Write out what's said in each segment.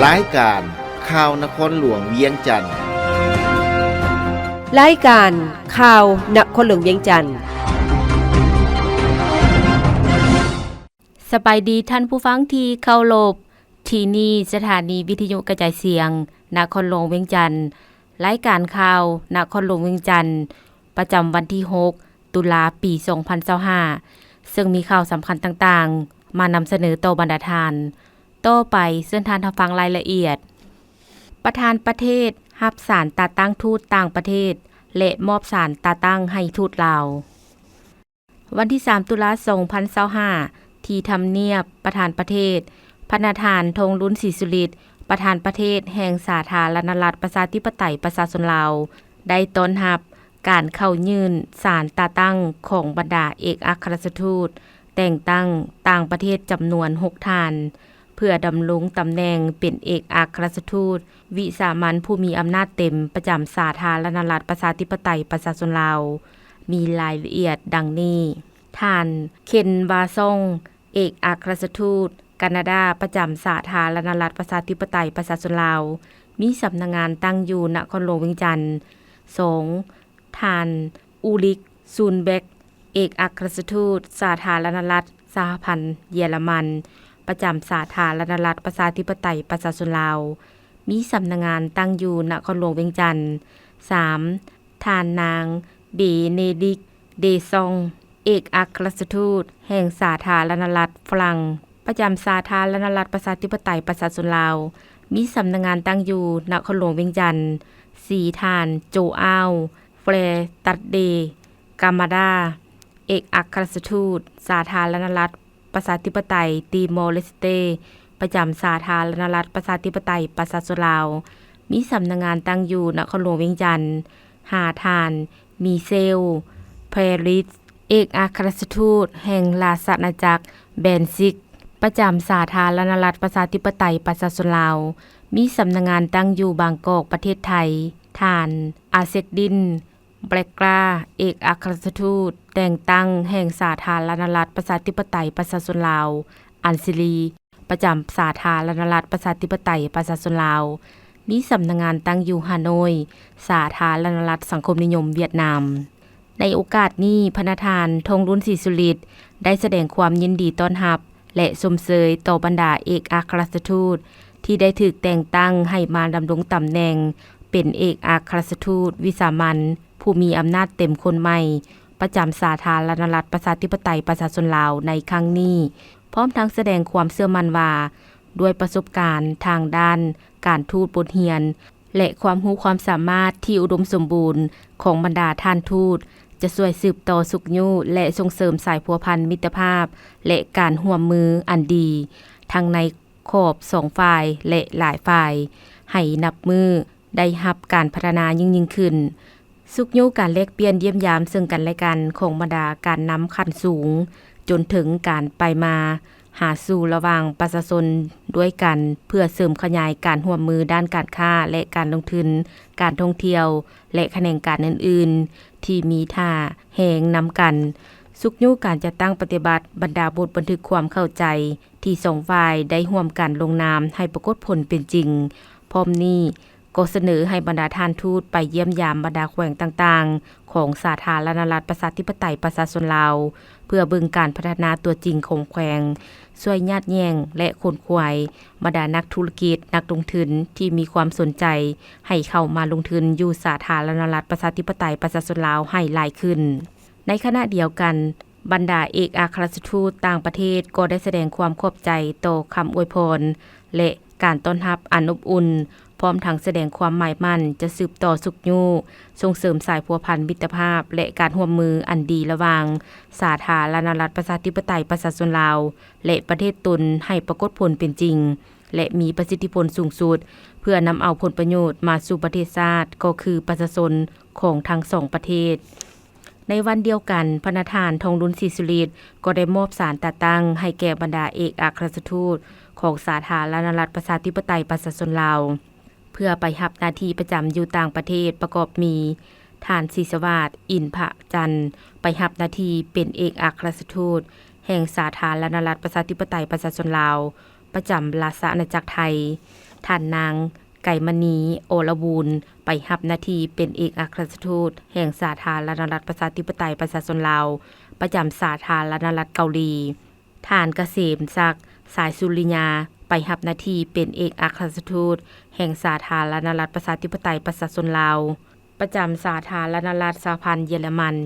ລາຍການຂ່າວນະຄອນຫຼວງວຽງຈັນ. ລາຍການຂ່າວນະຄອນຫຼວງວຽງຈັນ. ສະບາຍດີທ່ານຜູ້ຟັງທີ່ເຄົາລົບ. ທີ່ນີ້ສະຖານີວິທະຍຸກະຈາຍສຽງນະຄອນຫຼວງວຽງຈັນ. ລາຍການຂ່າວນະຄອນຫຼວງວຽງຈັນ ປະຈຳວັນທີຫົກ ຕຸລາ ປີສອງພັນຊາວຫ້າ ເຊິ່ງມີຂ່າວສຳຄັນຕ່າງໆ ມານຳສະເໜີຕໍ່ບັນດາທ່ານ. ຕໍ່ໄປເຊີນທ່ານຮັບຟັງລາຍລະອຽດ. ປະທານປະເທດຮັບສານຕາຕັ້ງທູດຕ່າງປະເທດ ແລະ ມອບສານຕາຕັ້ງໃຫ້ທູດລາວ. ວັນທີສາມ ຕຸລາ ສອງພັນຊາວຫ້າ ທີ່ທຳນຽບປະທານປະເທດ, ພະນະທ່ານ ທອງລຸນ ສີສຸລິດ ປະທານປະເທດແຫ່ງສາທາລະນະລັດ ປະຊາທິປະໄຕ ປະຊາຊົນລາວ ໄດ້ຕ້ອນຮັບການເຂົ້າຍື່ນສານຕາຕັ້ງຂອງບັນດາເອກອັກຄະລັດຖະທູດແຕ່ງຕັ້ງຕ່າງປະເທດຈຳນວນຫົກທ່ານ ເພື່ອດຳລົງຕຳແໜ່ງເປັນເອກອັກຄະລັດຖະທູດວິສາມັນຜູ້ມີອຳນາດເຕັມປະຈຳສາທາລະນະລັດ ປະຊາທິປະໄຕ ປະຊາຊົນລາວ ມີລາຍລະອຽດດັ່ງນີ້: ທ່ານ ເຄນ ວາຊອງ ເອກອັກຄະລັດຖະທູດການາດາປະຈຳສາທາລະນະລັດ ປະຊາທິປະໄຕ ປະຊາຊົນລາວ ມີສຳນັກງານຕັ້ງຢູ່ນະຄອນຫຼວງວຽງຈັນ. ສອງ ທ່ານ ອູລິກ ຊູນແບັກ ເອກອັກຄະລັດຖະທູດສາທາລະນະລັດສະຫະພັນເຢຍລະມັນ ປະຈຳສາທາລະນະລັດ ປະຊາທິປະໄຕ ປະຊາຊົນລາວ ມີສຳນັກງານຕັ້ງຢູ່ນະຄອນຫຼວງວຽງຈັນ. ສາມ ທ່ານນາງ ເບເນດິກ ເດຊອງ ເອກອັກຄະລັດຖະທູດແຫ່ງສາທາລະນະລັດຝຣັ່ງ ປະຈຳສາທາລະນະລັດ ປະຊາທິປະໄຕ ປະຊາຊົນລາວ ມີສຳນັກງານຕັ້ງຢູ່ນະຄອນຫຼວງວຽງຈັນ. ສີ່ ທ່ານ ໂຈອາວ ເຟຣຕັດເດ ກາມາດາ ເອກອັກຄະລັດຖະທູດສາທາລະນະລັດ ປະຊາທິປະໄຕຕີມໍເລສເຕ ປະຈຳສາທາລະນະລັດ ປະຊາທິປະໄຕ ປະຊາຊົນລາວ ມີສຳນັກງານຕັ້ງຢູ່ນະຄອນຫຼວງວຽງຈັນ. ຫ້າ ທ່ານ ມີເຊວ ແພຣິສ ເອກອັກຄະລັດຖະທູດແຫ່ງລາຊະອານາຈັກແບນຊິກ ປະຈຳສາທາລະນະລັດ ປະຊາທິປະໄຕ ປະຊາຊົນລາວ ມີສຳນັກງານຕັ້ງຢູ່ບາງກອກ ປະເທດໄທ. ທ່ານ ອາເຊັກດິນ ແບລັກກຣາ ເອກອັກຄະລັດຖະທູດແຕ່ງຕັ້ງແຫ່ງສາທາລະນະລັດ ປະຊາທິປະໄຕ ປະຊາຊົນລາວ ອັນຊີລີ ປະຈຳສາທາລະນະລັດ ປະຊາທິປະໄຕ ປະຊາຊົນລາວ ມີສຳນັກງານຕັ້ງຢູ່ຮ່າໂນ້ຍ ສາທາລະນະລັດສັງຄົມນິຍົມຫວຽດນາມ. ໃນໂອກາດນີ້, ພະນະທ່ານ ທອງລຸນ ສີສຸລິດ ໄດ້ສະແດງຄວາມຍິນດີຕ້ອນຮັບ ແລະ ຊົມເຊີຍຕໍ່ບັນດາເອກອັກຄະລັດຖະທູດ ທີ່ໄດ້ຖືກແຕ່ງຕັ້ງໃຫ້ມາດຳລົງຕຳແໜ່ງເປັນເອກອັກຄະລັດຖະທູດວິສາມັນຜູ້ມີອຳນາດເຕັມຄົນໃໝ່ ປະຈຳສາທາລະນະລັດ ປະຊາທິປະໄຕ ປະຊາຊົນລາວໃນຄັ້ງນີ້, ພ້ອມທັງສະແດງຄວາມເຊື່ອໝັ້ນວ່າ ດ້ວຍປະສົບການທາງດ້ານການທູດບົດຮຽນ ແລະ ຄວາມຮູ້ຄວາມສາມາດທີ່ອຸດົມສົມບູນຂອງບັນດາທ່ານທູດ ຈະຊ່ວຍສືບຕໍ່ຊຸກຍູ້ ແລະ ສົ່ງເສີມສາຍພົວພັນມິດຕະພາບ ແລະ ການຮ່ວມມືອັນດີ ທັງໃນຂອບສອງຝ່າຍ ແລະ ຫຼາຍຝ່າຍ ໃຫ້ນັບມື້ໄດ້ຮັບການພັດທະນາຍິ່ງໆຂຶ້ນ. ຊຸກຍູ້ການແລກປ່ຽນຢ້ຽມຢາມເຊິ່ງກັນແລະກັນຂອງບັນດາການນຳຂັ້ນສູງ ຈົນເຖິງການໄປມາຫາສູ່ລະຫວ່າງປະຊາຊົນດ້ວຍກັນ ເພື່ອເສີມຂະຫຍາຍການຮ່ວມມືດ້ານການຄ້າ ແລະ ການລົງທຶນ, ການທ່ອງທ່ຽວ ແລະ ຂະແໜງການອື່ນໆ ທີ່ມີທ່າແຮງນຳກັນ. ຊຸກຍູ້ການຈັດຕັ້ງປະຕິບັດບັນດາບົດບັນທຶກຄວາມເຂົ້າໃຈ ທີ່ສອງຝ່າຍໄດ້ຮ່ວມກັນລົງນາມໃຫ້ປາກົດຜົນເປັນຈິງ. ພ້ອມນີ້ກໍສະເໜີໃຫ້ບັນດາທ່ານທູດໄປຢ້ຽມຢາມບັນດາແຂວງຕ່າງໆຂອງສາທາລະນະລັດ ປະຊາທິປະໄຕ ປະຊາຊົນລາວ ເພື່ອເບິ່ງການພັດທະນາຕົວຈິງຂອງແຂວງ, ຊ່ວຍຍາດແຍ່ງ ແລະ ຂົນຂວາຍບັນດານັກທຸລະກິດ, ນັກລົງທຶນທີ່ມີຄວາມສົນໃຈໃຫ້ເຂົ້າມາລົງທຶນຢູ່ສາທາລະນະລັດ ປະຊາທິປະໄຕ ປະຊາຊົນລາວໃຫ້ຫຼາຍຂຶ້ນ. ໃນຂະນະດຽວກັນ, ບັນດາເອກອັກຄະລັດຖະທູດຕ່າງປະເທດກໍໄດ້ສະແດງຄວາມຂອບໃຈຕໍ່ຄຳອວຍພອນ ແລະ ການຕ້ອນຮັບອັນອົບອຸ່ນ, ພ້ອມທັງສະແດງຄວາມໝາຍໝັ້ນຈະສືບຕໍ່ຊຸກຍູ້, ສົ່ງເສີມສາຍພົວພັນມິດຕະພາບ ແລະ ການຮ່ວມມືອັນດີລະຫວ່າງສາທາລະນະລັດ ປະຊາທິປະໄຕ ປະຊາຊົນລາວ ແລະ ປະເທດຕົນໃຫ້ປາກົດຜົນເປັນຈິງ ແລະ ມີປະສິດທິຜົນສູງສຸດ ເພື່ອນຳເອົາຜົນປະໂຫຍດມາສູ່ປະເທດຊາດ ກໍຄືປະຊາຊົນຂອງທັງສອງປະເທດ. ໃນວັນດຽວກັນ, ພະນະທ່ານ ທອງລຸນ ສີສຸລິດ ກໍໄດ້ມອບສານຕາຕັ້ງໃຫ້ແກ່ບັນດາເອກອັກຄະລັດຖະທູດຂອງສາທາລະນະລັດ ປະຊາທິປະໄຕ ປະຊາຊົນລາວ ເພື່ອໄປຮັບໜ້າທີ່ປະຈຳຢູ່ຕ່າງປະເທດ ປະກອບມີ ທ່ານ ສີສະຫວາດ ອິນພະຈັນ ໄປຮັບໜ້າທີ່ເປັນເອກອັກຄະລັດຖະທູດແຫ່ງສາທາລະນະລັດ ປະຊາທິປະໄຕ ປະຊາຊົນລາວ ປະຈຳລາຊະອານາຈັກໄທ, ທ່ານນາງ ໄກມະນີ ອລະບູນ ໄປຮັບໜ້າທີ່ເປັນເອກອັກຄະລັດຖະທູດແຫ່ງສາທາລະນະລັດປະຊາທິປະໄຕປະຊາຊົນລາວ ປະຈຳສາທາລະນະລັດເກົາຫຼີ, ທ່ານ ກະເສມສັກ ສາຍສຸລິຍາ ໄປຮັບໜ້າທີ່ເປັນເອກອັກຄະລັດຖະທູດແຫ່ງສາທາລະນະລັດປະຊາທິປະໄຕປະຊາຊົນລາວ ປະຈຳສາທາລະນະລັດສະຫະພັນເຢຍລະມັນ.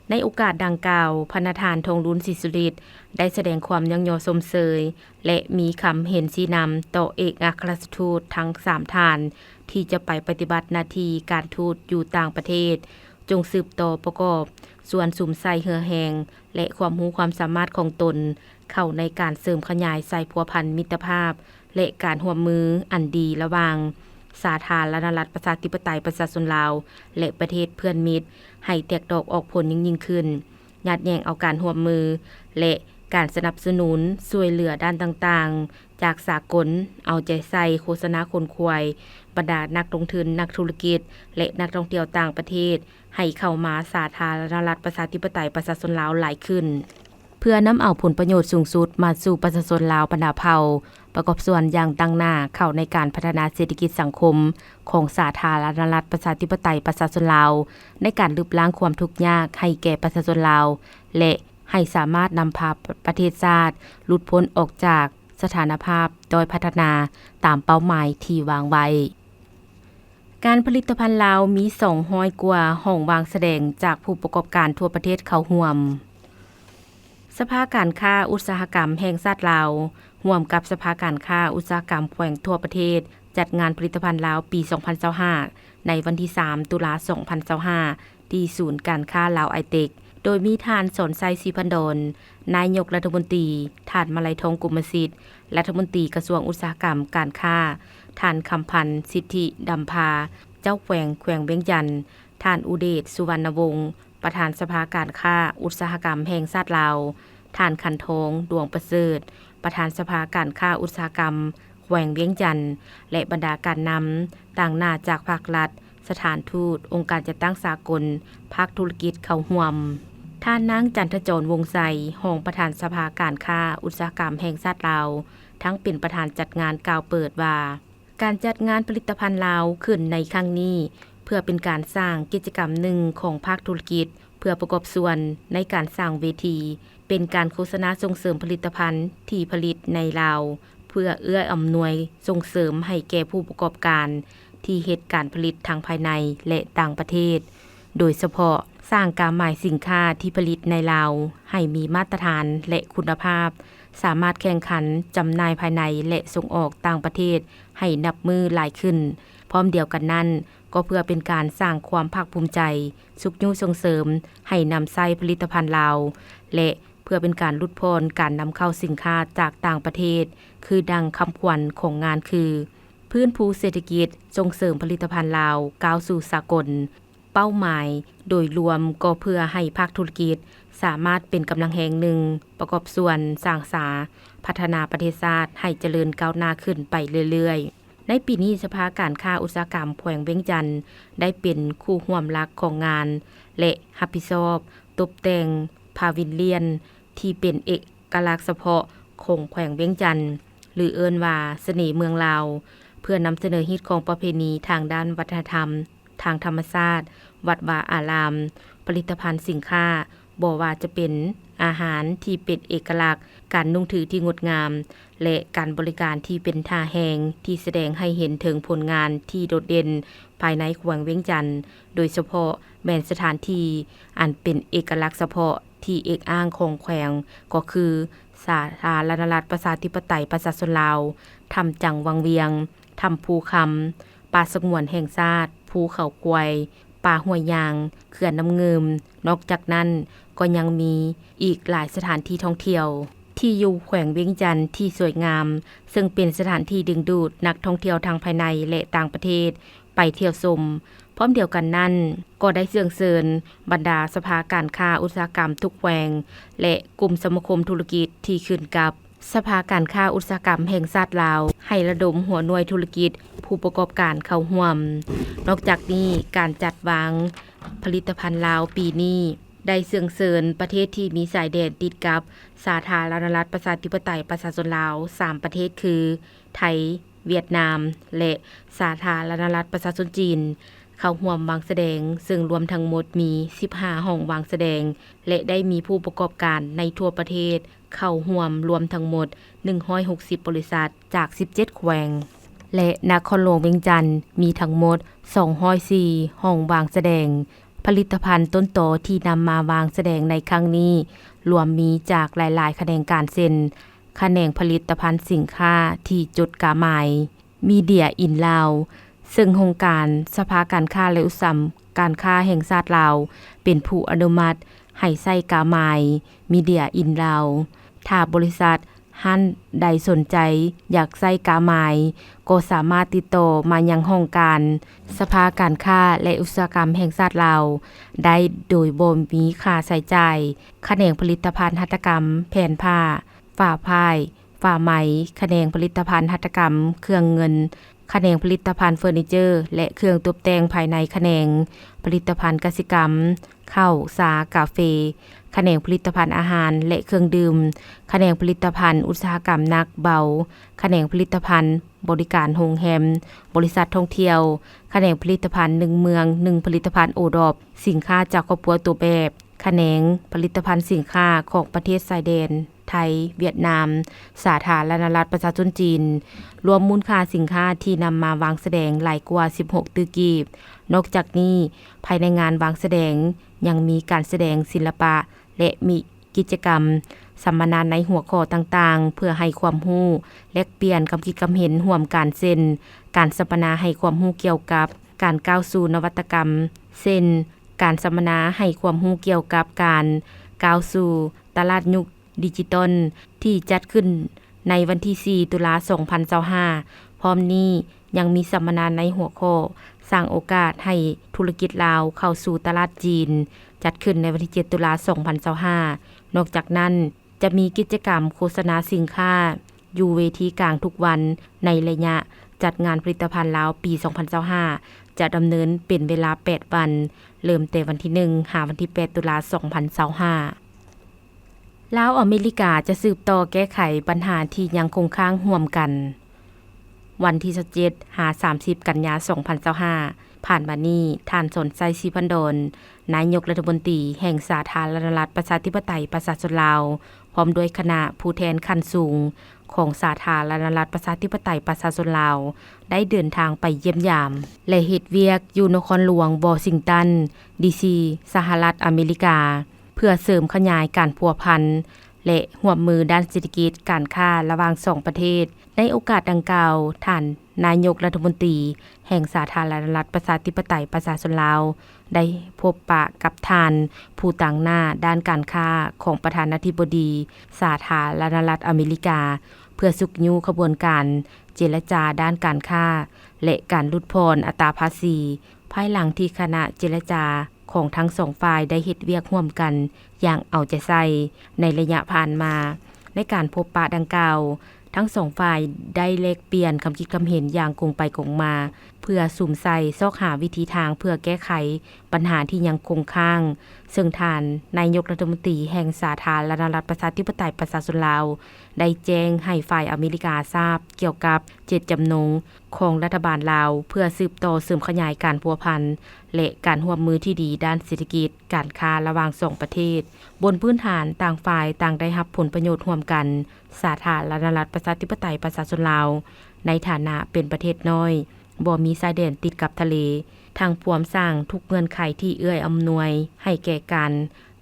ໃນໂອກາດດັ່ງກ່າວ, ພະນະທ່ານ ທອງລຸນ ສີສຸລິດ ໄດ້ສະແດງຄວາມຍ້ອງຍໍຊົມເຊີຍ ແລະ ມີຄຳເຫັນຊີ້ນຳຕໍ່ເອກອັກຄະລັດຖະທູດທັງສາມທ່ານ ທີ່ຈະໄປປະຕິບັດໜ້າທີ່ການທູດຢູ່ຕ່າງປະເທດ, ຈົ່ງສືບຕໍ່ປະກອບສ່ວນສຸມໃສ່ເຫື່ອແຮງ ແລະ ຄວາມຮູ້ຄວາມສາມາດຂອງຕົນ ເຂົ້າໃນການເສີມຂະຫຍາຍສາຍພົວພັນມິດຕະພາບ ແລະ ການຮ່ວມມືອັນດີລະຫວ່າງສາທາລະນະລັດປະຊາທິປະໄຕປະຊາຊົນລາວ ແລະ ປະເທດເພື່ອນມິດ ໃຫ້ແຕກດອກອອກຜົນຍິ່ງໆຂຶ້ນ, ຍາດແຍ່ງເອົາການຮ່ວມມື ແລະ ການສະໜັບສະໜູນຊ່ວຍເຫຼືອດ້ານຕ່າງໆ ຈາກສາກົນ, ເອົາໃຈໃສ່ໂຄສະນາຂົນຂວາຍບັນດານັກລົງທຶນ, ນັກທຸລະກິດ ແລະ ນັກທ່ອງທ່ຽວຕ່າງປະເທດ ໃຫ້ເຂົ້າມາສາທາລະນະລັດປະຊາທິປະໄຕປະຊາຊົນລາວຫຼາຍຂຶ້ນ. ເພື່ອນຳເອົາຜົນປະໂຫຍດສູງສຸດມາສູ່ປະຊາຊົນລາວບັນດາເຜົ່າ, ປະກອບສ່ວນຢ່າງຕັ້ງໜ້າເຂົ້າໃນການພັດທະນາເສດຖະກິດສັງຄົມຂອງສາທາລະນະລັດປະຊາທິປະໄຕປະຊາຊົນລາວ, ໃນການລຶບລ້າງຄວາມທຸກຍາກໃຫ້ແກ່ປະຊາຊົນລາວ ແລະ ໃຫ້ສາມາດນຳພາປະເທດຊາດຫຼຸດພົ້ນອອກຈາກສະຖານະພາບດ້ອຍພັດທະນາຕາມເປົ້າໝາຍທີ່ວາງໄວ້. ງານຜະລິດຕະພັນລາວມີສອງຮ້ອຍກວ່າຫ້ອງວາງສະແດງຈາກຜູ້ປະກອບການທົ່ວປະເທດເຂົ້າຮ່ວມ. ສະພາການຄ້າອຸດສາຫະກຳແຫ່ງຊາດລາວ ຮ່ວມກັບສະພາການຄ້າອຸດສາຫະກຳແຂວງທົ່ວປະເທດ ຈັດງານຜະລິດຕະພັນລາວປີສອງພັນຊາວຫ້າ ໃນວັນທີສາມ ຕຸລາ ສອງພັນຊາວຫ້າ ທີ່ສູນການຄ້າລາວໄອເຕັກ ໂດຍມີທ່ານ ສອນໄຊ ສີພັນດອນ ນາຍົກລັດຖະມົນຕີ, ທ່ານ ມາໄລທອງ ກົມມະສິດ ລັດຖະມົນຕີກະຊວງອຸດສາຫະກຳການຄ້າ, ທ່ານ ຄຳພັນ ສິດທິດຳພາ ເຈົ້າແຂວງແຂວງວຽງຈັນ, ທ່ານ ອຸເດດ ສຸວັນນະວົງ ປະທານສະພາການຄ້າອຸດສາຫະກຳແຫ່ງຊາດລາວ, ທ່ານ ຂັນທອງ ດວງປະເສີດ ປະທານສະພາການຄ້າອຸດສາຫະກຳແຂວງວຽງຈັນ ແລະ ບັນດາການນຳຕາງໜ້າຈາກພາກລັດ, ສະຖານທູດ, ອົງການຈັດຕັ້ງສາກົນ, ພາກທຸລະກິດເຂົ້າຮ່ວມ. ທ່ານນາງ ຈັນທະຈອນ ວົງໄຊ ຮອງປະທານສະພາການຄ້າອຸດສາຫະກຳແຫ່ງຊາດລາວ ທັງເປັນປະທານຈັດງານ ກ່າວເປີດວ່າ, ການຈັດງານຜະລິດຕະພັນລາວຂຶ້ນໃນຄັ້ງນີ້ ເພື່ອເປັນການສ້າງກິດຈະກຳໜຶ່ງຂອງພາກທຸລະກິດ ເພື່ອປະກອບສ່ວນໃນການສ້າງເວທີ ເປັນການໂຄສະນາສົ່ງເສີມຜະລິດຕະພັນທີ່ຜະລິດໃນລາວ ເພື່ອເອື້ອອຳນວຍສົ່ງເສີມໃຫ້ແກ່ຜູ້ປະກອບການທີ່ເຮັດການຜະລິດທັງພາຍໃນ ແລະ ຕ່າງປະເທດ, ໂດຍສະເພາະສ້າງກາໝາຍສິນຄ້າທີ່ຜະລິດໃນລາວໃຫ້ມີມາດຕະຖານ ແລະ ຄຸນນະພາບ, ສາມາດແຂ່ງຂັນຈຳໜ່າຍພາຍໃນ ແລະ ສົ່ງອອກຕ່າງປະເທດໃຫ້ນັບມື້ຫຼາຍຂຶ້ນ. ພ້ອມດຽວກັນນັ້ນ, ກໍເພື່ອເປັນການສ້າງຄວາມພາກພູມໃຈ, ຊຸກຍູ້ສົ່ງເສີມໃຫ້ນຳໃຊ້ຜະລິດຕະພັນລາວ ແລະ ເພື່ອເປັນການຫຼຸດຜ່ອນການນຳເຂົ້າສິນຄ້າຈາກຕ່າງປະເທດ, ຄືດັ່ງຄຳຂວັນຂອງງານຄື ຟື້ນຟູເສດຖະກິດ, ສົ່ງເສີມຜະລິດຕະພັນລາວ ກ້າວສູ່ສາກົນ. ເປົ້າໝາຍໂດຍລວມກໍເພື່ອໃຫ້ພາກທຸລະກິດສາມາດເປັນກຳລັງແຮງໜຶ່ງ ປະກອບສ່ວນສ້າງສາພັດທະນາປະເທດຊາດໃຫ້ຈະເລີນກ້າວໜ້າຂຶ້ນໄປເລື້ອຍໆ. ໃນປີນີ້, ສະພາການຄ້າອຸດສາຫະກຳແຂວງວຽງຈັນ ໄດ້ເປັນຄູ່ຮ່ວມຫຼັກຂອງງານ ແລະ ຮັບຜິດຊອບຕົບແຕ່ງພາວິນລຽນ ທີ່ເປັນເອກະລັກສະເພາະຂອງແຂວງວຽງຈັນ ຫຼື ເອີ້ນວ່າສະເໜ່ເມືອງລາວ ເພື່ອນຳສະເໜີຮີດຄອງປະເພນີທາງດ້ານວັດທະນະທຳ, ທາງທຳມະຊາດ, ວັດວາອາລາມ, ຜະລິດຕະພັນສິນຄ້າ, ບໍ່ວ່າຈະເປັນອາຫານທີ່ເປັນເອກະລັກ, ການນຸ່ງຖືທີ່ງົດງາມ ແລະ ການບໍລິການທີ່ເປັນທ່າແຮງ ທີ່ສະແດງໃຫ້ເຫັນເຖິງຜົນງານທີ່ໂດດເດັ່ນພາຍໃນແຂວງວຽງຈັນ, ໂດຍສະເພາະແມ່ນສະຖານທີ່ອັນເປັນເອກະລັກສະເພາະທີ່ເອກອ້າງຂອງແຂວງ ກໍຄື ສາທາລະນະລັດປະຊາທິປະໄຕປະຊາຊົນລາວ, ຖ້ຳຈັງວັງວຽງ, ຖ້ຳພູຄຳ, ປ່າສະຫງວນແຫ່ງຊາດພູເຂົາຄວາຍ, ປ່າຫ້ວຍຍາງ, ເຂື່ອນນ້ຳງື່ມ. ນອກຈາກນັ້ນ, ກໍຍັງມີອີກຫຼາຍສະຖານທີ່ທ່ອງທ່ຽວທີ່ຢູ່ແຂວງວຽງຈັນທີ່ສວຍງາມ, ເຊິ່ງເປັນສະຖານທີ່ດຶງດູດນັກທ່ອງທ່ຽວທັງພາຍໃນ ແລະ ຕ່າງປະເທດໄປທ່ຽວຊົມ. ພ້ອມດຽວກັນນັ້ນ, ກໍໄດ້ເຊື້ອເຊີນບັນດາສະພາການຄ້າອຸດສາຫະກຳທຸກແຂວງ ແລະ ກຸ່ມສະມາຄົມທຸລະກິດທີ່ຂຶ້ນກັບ ສະພາການຄ້າອຸດສາຫະກຳແຫ່ງຊາດລາວ ໃຫ້ລະດົມຫົວໜ່ວຍທຸລະກິດຜູ້ປະກອບການເຂົ້າຮ່ວມ. ນອກຈາກນີ້, ການຈັດວາງຜະລິດຕະພັນລາວປີນີ້ ໄດ້ເຊີນເຊີນປະເທດທີ່ມີຊາຍແດນຕິດກັບສາທາລະນະລັດປະຊາທິປະໄຕປະຊາຊົນລາວ ສາມປະເທດຄື ໄທ, ຫວຽດນາມ ແລະ ສາທາລະນະລັດປະຊາຊົນຈີນ ເຂົ້າຮ່ວມວາງສະແດງ, ເຊິ່ງລວມທັງໝົດມີສິບຫ້າຫ້ອງວາງສະແດງ ແລະ ໄດ້ມີຜູ້ປະກອບການໃນທົ່ວປະເທດເຂົ້າຮ່ວມລວມທັງໝົດໜຶ່ງຮ້ອຍຫົກສິບບໍລິສັດຈາກສິບເຈັດແຂວງ ແລະ ນະຄອນຫຼວງວຽງຈັນມີທັງໝົດສອງຮ້ອຍສີ່ຫ້ອງວາງສະແດງ. ຜະລິດຕະພັນຕົ້ນຕໍທີ່ນຳມາວາງສະແດງໃນຄັ້ງນີ້ ລວມມີຈາກຫຼາຍໆຂະແໜງການເຊັ່ນ ຂະແໜງຜະລິດຕະພັນສິນຄ້າທີ່ຈົດກາໝາຍ Media in Laos ເຊິ່ງອົງການສະພາການຄ້າ ແລະ ອຸດສາຫະການຄ້າແຫ່ງຊາດລາວ ເປັນຜູ້ອະນຸມັດໃຫ້ໃຊ້ກາໝາຍ Media in Laos. ຖ້າບໍລິສັດ ຮ້ານໃດສົນໃຈຢາກໃຊ້ກາໝາຍ ກໍສາມາດຕິດຕໍ່ມາຍັງຫ້ອງການສະພາການຄ້າ ແລະ ອຸດສາຫະກຳແຫ່ງຊາດລາວໄດ້ ໂດຍບໍ່ມີຄ່າໃຊ້ຈ່າຍ. ຂະແໜງຜະລິດຕະພັນຫັດຖະກຳແຜ່ນຜ້າ, ຝາພ້າຍ, ຝາໄໝ, ຂະແໜງຜະລິດຕະພັນຫັດຖະກຳເຄື່ອງເງິນ, ຂະແໜງຜະລິດຕະພັນເຟີນີເຈີ ແລະ ເຄື່ອງຕົບແຕ່ງພາຍໃນ, ຂະແໜງຜະລິດຕະພັນກະສິກຳ, ເຂົ້າ, ຊາ, ກາເຟ, ຂະແໜງຜະລິດຕະພັນອາຫານ ແລະ ເຄື່ອງດື່ມ, ຂະແໜງຜະລິດຕະພັນອຸດສາຫະກຳໜັກເບົາ, ຂະແໜງຜະລິດຕະພັນບໍລິການໂຮງແຮມ, ບໍລິສັດທ່ອງທ່ຽວ, ຂະແໜງຜະລິດຕະພັນໜຶ່ງເມືອງ ໜຶ່ງຜະລິດຕະພັນໂອດອບ, ສິນຄ້າຈາກຄອບຄົວຕົວແບບ, ຂະແໜງຜະລິດຕະພັນສິນຄ້າຂອງປະເທດຊາຍແດນ ໄທ, ຫວຽດນາມ, ສາທາລະນະລັດປະຊາຊົນຈີນ, ລວມມູນຄ່າສິນຄ້າທີ່ນຳມາວາງສະແດງຫຼາຍກວ່າສິບຫົກຕື້ກີບ. ນອກຈາກນີ້, ພາຍໃນງານວາງສະແດງຍັງມີການສະແດງສິລະປະ ແລະ ມີກິດຈະກຳສຳມະນາໃນຫົວຂໍ້ຕ່າງໆ ເພື່ອໃຫ້ຄວາມຮູ້, ແລກປ່ຽນຄຳຄິດຄຳເຫັນຮ່ວມກັນ ເຊັ່ນ ການສຳມະນາໃຫ້ຄວາມຮູ້ກ່ຽວກັບການກ້າວສູ່ນະວັດຕະກຳ, ເຊັ່ນ ການສຳມະນາໃຫ້ຄວາມຮູ້ກ່ຽວກັບການກ້າວສູ່ຕະຫຼາດຍຸກ ດິຈິຕອນ ທີ່ຈັດຂຶ້ນໃນວັນທີສີ່ ຕຸລາ ສອງພັນຊາວຫ້າ. ພ້ອມນີ້ຍັງມີສຳມະນາໃນຫົວຂໍ້ ສ້າງໂອກາດໃຫ້ທຸລະກິດລາວເຂົ້າສູ່ຕະຫຼາດຈີນ ຈັດຂຶ້ນໃນວັນທີເຈັດ ຕຸລາ ສອງພັນຊາວຫ້າ. ນອກຈາກນັ້ນ, ຈະມີກິດຈະກຳໂຄສະນາສິນຄ້າຢູ່ເວທີກາງທຸກວັນ ໃນໄລຍະຈັດງານຜະລິດຕະພັນລາວປີສອງພັນຊາວຫ້າ ຈະດຳເນີນເປັນເວລາແປດວັນ, ເລີ່ມແຕ່ວັນທີໜຶ່ງ ຫາວັນທີແປດ ຕຸລາ ສອງພັນຊາວຫ້າ. ລາວ-ອາເມລິກາຈະສືບຕໍ່ແກ້ໄຂບັນຫາທີ່ຍັງຄົງຄ້າງຮ່ວມກັນ. ວັນທີຊາວເຈັດ ຫາ ສາມສິບ ກັນຍາ ສອງພັນຊາວຫ້າ ຜ່ານມານີ້, ທ່ານ ສອນໄຊ ສີພັນດອນ ນາຍົກລັດຖະມົນຕີແຫ່ງສາທາລະນະລັດປະຊາທິປະໄຕປະຊາຊົນລາວ ພ້ອມດ້ວຍຄະນະຜູ້ແທນຂັ້ນສູງຂອງສາທາລະນະລັດປະຊາທິປະໄຕປະຊາຊົນລາວ ໄດ້ເດີນທາງໄປຢ້ຽມຢາມ ແລະ ເຮັດວຽກຢູ່ນະຄອນຫຼວງວໍຊິງຕັນ ດີຊີ ສະຫະລັດອາເມລິກາ ເພື່ອເສີມຂະຫຍາຍການພົວພັນ ແລະ ຮ່ວມມືດ້ານເສດຖະກິດ, ການຄ້າລະຫວ່າງສອງປະເທດ. ໃນໂອກາດດັ່ງກ່າວ, ທ່ານນາຍົກລັດຖະມົນຕີແຫ່ງສາທາລະນະລັດປະຊາທິປະໄຕປະຊາຊົນລາວ ໄດ້ພົບປະກັບທ່ານຜູ້ຕາງໜ້າດ້ານການຄ້າຂອງປະທານາທິບໍດີສາທາລະນະລັດອາເມລິກາ ເພື່ອຊຸກຍູ້ຂະບວນການເຈລະຈາດ້ານການຄ້າ ແລະ ການຫຼຸດຜ່ອນອັດຕາພາສີ, ພາຍຫຼັງທີ່ຄະນະເຈລະຈາ ຂອງທັງສອງຝ່າຍໄດ້ເຮັດວຽກຮ່ວມກັນຢ່າງເອົາໃຈໃສ່ໃນໄລຍະຜ່ານມາ. ໃນການພົບປະດັ່ງກ່າວ, ທັງສອງຝ່າຍໄດ້ແລກປ່ຽນຄຳຄິດຄຳເຫັນຢ່າງກົງໄປກົງມາ ເພື່ອສຸມໃສ່ຊອກຫາວິທີທາງເພື່ອແກ້ໄຂບັນຫາທີ່ຍັງຄົງຄ້າງ, ເຊິ່ງທ່ານນາຍົກລັດຖະມົນຕີແຫ່ງສາທາລະນະລັດປະຊາທິປະໄຕປະຊາຊົນລາວ ໄດ້ແຈ້ງໃຫ້ຝ່າຍອາເມລິກາຊາບກ່ຽວກັບເຈດຈຳນົງ ຂອງລັດຖະບານລາວ ເພື່ອສືບຕໍ່ເສີມຂະຫຍາຍການພົວພັນ ແລະ ການຮ່ວມມືທີ່ດີດ້ານເສດຖະກິດ, ການຄ້າລະຫວ່າງສອງປະເທດ. ບົນພື້ນຖານຕ່າງຝ່າຍຕ່າງໄດ້ຮັບຜົນປະໂຫຍດຮ່ວມກັນ, ສາທາລະນະລັດປະຊາທິປະໄຕປະຊາຊົນລາວ ໃນຖານະເປັນປະເທດນ້ອຍ, ບໍ່ມີຊາຍແດນຕິດກັບທະເລ, ທັງພວມສ້າງທຸກເງື່ອນໄຂທີ່ເອື້ອອຳນວຍໃຫ້ແກ່ການ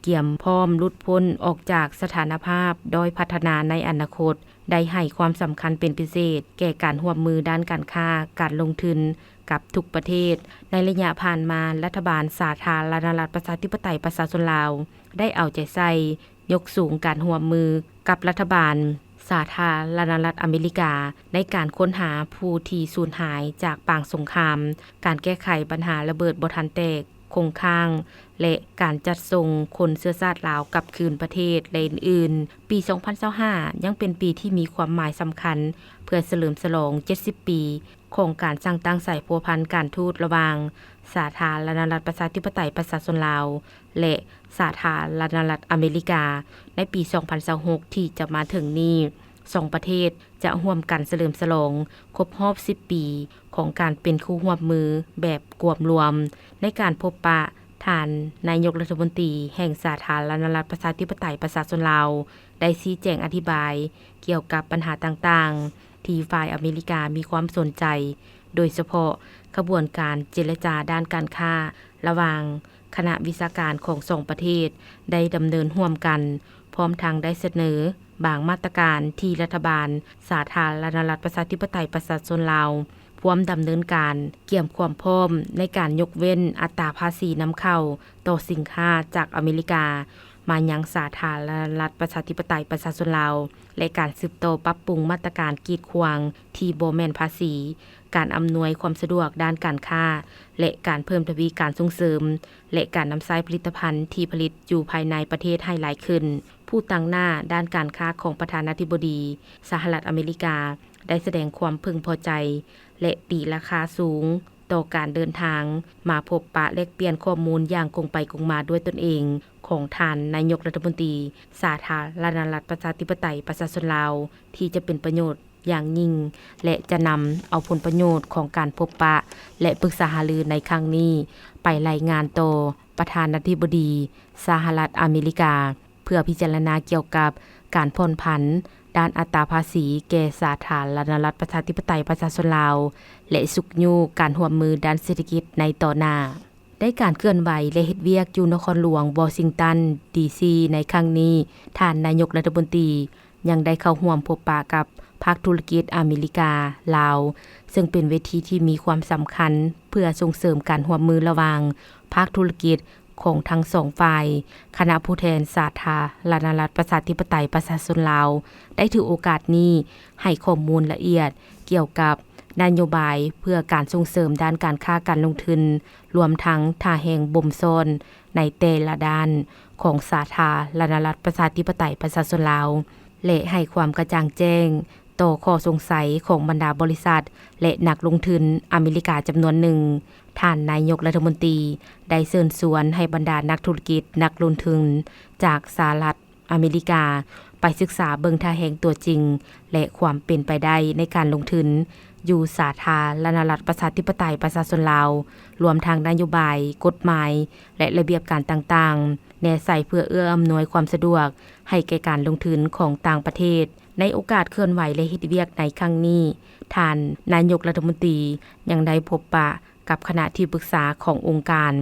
ກຽມພ້ອມຫຼຸດພົ້ນອອກຈາກສະຖານະພາບດ້ອຍພັດທະນາໃນອະນາຄົດ, ໄດ້ໃຫ້ຄວາມສຳຄັນເປັນພິເສດແກ່ການຮ່ວມມືດ້ານການຄ້າ, ການລົງທຶນກັບທຸກປະເທດ. ໃນໄລຍະຜ່ານມາ, ລັດຖະບານສາທາລະນະລັດປະຊາທິປະໄຕປະຊາຊົນລາວ ໄດ້ເອົາໃຈໃສ່ຍົກສູງການຮ່ວມມືກັບລັດຖະບານສາທາລະນະລັດອາເມລິກາ ໃນການຄົ້ນຫາຜູ້ທີ່ສູນຫາຍຈາກປາງສົງຄາມ, ການແກ້ໄຂບັນຫາລະເບີດບໍ່ທັນແຕກ, ຄົງຄ້າງ ແລະ ການຈັດສົ່ງຄົນເຊື້ອຊາດລາວກັບຄືນປະເທດ ແລະ ອື່ນໆ. ປີສອງພັນຊາວຫ້າ ຍັງເປັນປີທີ່ມີຄວາມໝາຍສຳຄັນ ເພື່ອສະເຫຼີມສະຫຼອງເຈັດສິບປີ ຂອງການສ້າງຕັ້ງສາຍພົວພັນການທູດລະຫວ່າງສາທາລະນະລັດປະຊາທິປະໄຕປະຊາຊົນລາວ ແລະ ສາທາລະນະລັດອາເມລິກາ ໃນປີສອງພັນຊາວຫົກ ທີ່ຈະມາເຖິງນີ້. ສອງປະເທດຈະຮ່ວມກັນສະເຫຼີມສະຫຼອງຄົບຮອບສິບປີຂອງການເປັນຄູ່ຮ່ວມມືແບບກວມລວມ. ໃນການພົບປະ, ທ່ານນາຍົກລັດຖະມົນຕີແຫ່ງສາທາລະນະລັດປະຊາທິປະໄຕປະຊາຊົນລາວ ໄດ້ຊີ້ແຈງອະທິບາຍກ່ຽວກັບບັນຫາຕ່າງໆ ທີ່ຝ່າຍອາເມລິກາມີຄວາມສົນໃຈ, ໂດຍສະເພາະຂະບວນການເຈລະຈາດ້ານການຄ້າລະຫວ່າງຄະນະວິຊາການຂອງສອງປະເທດໄດ້ດຳເນີນຮ່ວມກັນ, ພ້ອມທັງໄດ້ສະເໜີບາງມາດຕະການທີ່ລັດຖະບານສາທາລະນະລັດປະຊາທິປະໄຕປະຊາຊົນລາວ ພວມດຳເນີນການກຽມຄວາມພ້ອມໃນການຍົກເວັ້ນອັດຕາພາສີນຳເຂົ້າຕໍ່ສິນຄ້າຈາກອາເມລິກາມາຍັງສາທາລະນະລັດປະຊາທິປະໄຕປະຊາຊົນລາວ ແລະ ການສືບຕໍ່ປັບປຸງມາດຕະການກີດຂວາງທີ່ບໍ່ແມ່ນພາສີ, ການອຳນວຍຄວາມສະດວກດ້ານການຄ້າ ແລະ ການເພີ່ມທະວີການສົ່ງເສີມ ແລະ ການນຳໃຊ້ຜະລິດຕະພັນທີ່ຜະລິດຢູ່ພາຍໃນປະເທດໃຫ້ຫຼາຍຂຶ້ນ. ຜູ້ຕາງໜ້າດ້ານການຄ້າຂອງປະທານາທິບໍດີສະຫະລັດອາເມລິກາ ໄດ້ສະແດງຄວາມເພິ່ງພໍໃຈ ແລະ ຕີລາຄາສູງຕໍ່ການເດີນທາງມາພົບປະແລກປ່ຽນຂໍ້ມູນຢ່າງກົງໄປກົງມາດ້ວຍຕົນເອງຂອງທ່ານນາຍົກລັດຖະມົນຕີສາທາລະນະລັດປະຊາທິປະໄຕປະຊາຊົນລາວ ທີ່ຈະເປັນປະໂຫຍດຢ່າງຍິ່ງ ແລະ ຈະນຳເອົາຜົນປະໂຫຍດຂອງການພົບປະ ແລະ ປຶກສາຫາລືໃນຄັ້ງນີ້ໄປລາຍງານຕໍ່ປະທານາທິບໍດີສະຫະລັດອາເມລິກາ ເພື່ອພິຈາລະນາກ່ຽວກັບການຜ່ອນຜັນດ້ານອັດຕາພາສີແກ່ສາທາລະນະລັດປະຊາທິປະໄຕປະຊາຊົນລາວ ແລະ ຊຸກຍູ້ການຮ່ວມມືດ້ານເສດຖະກິດໃນຕໍ່ໜ້າ. ໃນການເຄື່ອນໄຫວ ແລະ ເຮັດວຽກຢູ່ນະຄອນຫຼວງວໍຊິງຕັນ ດີຊີ ໃນຄັ້ງນີ້, ທ່ານນາຍົກລັດຖະມົນຕີຍັງໄດ້ເຂົ້າຮ່ວມພົບປະກັບພາກທຸລະກິດອາເມລິກາ-ລາວ, ເຊິ່ງເປັນເວທີທີ່ມີຄວາມສຳຄັນເພື່ອສົ່ງເສີມການຮ່ວມມືລະຫວ່າງພາກທຸລະກິດ ຂອງທັງສອງຝ່າຍ. ຄະນະຜູ້ແທນສາທາລະນະລັດປະຊາທິປະໄຕປະຊາຊົນລາວ ໄດ້ຖືໂອກາດນີ້ໃຫ້ຂໍ້ມູນລະອຽດກ່ຽວກັບນະໂຍບາຍເພື່ອການສົ່ງເສີມດ້ານການຄ້າການລົງທຶນ, ລວມທັງທ່າແຮງບົ່ມຊ້ອນໃນແຕ່ລະດ້ານຂອງສາທາລະນະລັດປະຊາທິປະໄຕປະຊາຊົນລາວ ແລະ ໃຫ້ຄວາມກະຈ່າງແຈ້ງຕໍ່ຂໍ້ສົງໄສຂອງບັນດາບໍລິສັດ ແລະ ນັກລົງທຶນອາເມລິກາຈຳນວນໜຶ່ງ. ທ່ານນາຍົກລັດຖະມົນຕີໄດ້ເຊີນຊວນໃຫ້ບັນດານັກທຸລະກິດ, ນັກລົງທຶນຈາກສະຫະລັດອາເມລິກາ ໄປສຶກສາເບິ່ງທ່າແຮງຕົວຈິງ ແລະ ຄວາມເປັນໄປໄດ້ໃນການລົງທຶນຢູ່ສາທາລະນະລັດປະຊາທິປະໄຕປະຊາຊົນລາວ, ລວມທັງນະໂຍບາຍ, ກົດໝາຍ ແລະ ລະບຽບການຕ່າງໆ ແນໃສ່ເພື່ອເອື້ອອຳນວຍຄວາມສະດວກໃຫ້ແກ່ການລົງທຶນຂອງຕ່າງປະເທດ. ໃນໂອກາດເຄື່ອນໄຫວ ແລະ ເຮັດວຽກໃນຄັ້ງນີ້, ທ່ານນາຍົກລັດຖະມົນຕີຍັງໄດ້ພົບປະ ກັບຄະນະທີ່ປຶກສາຂອງອົງການ,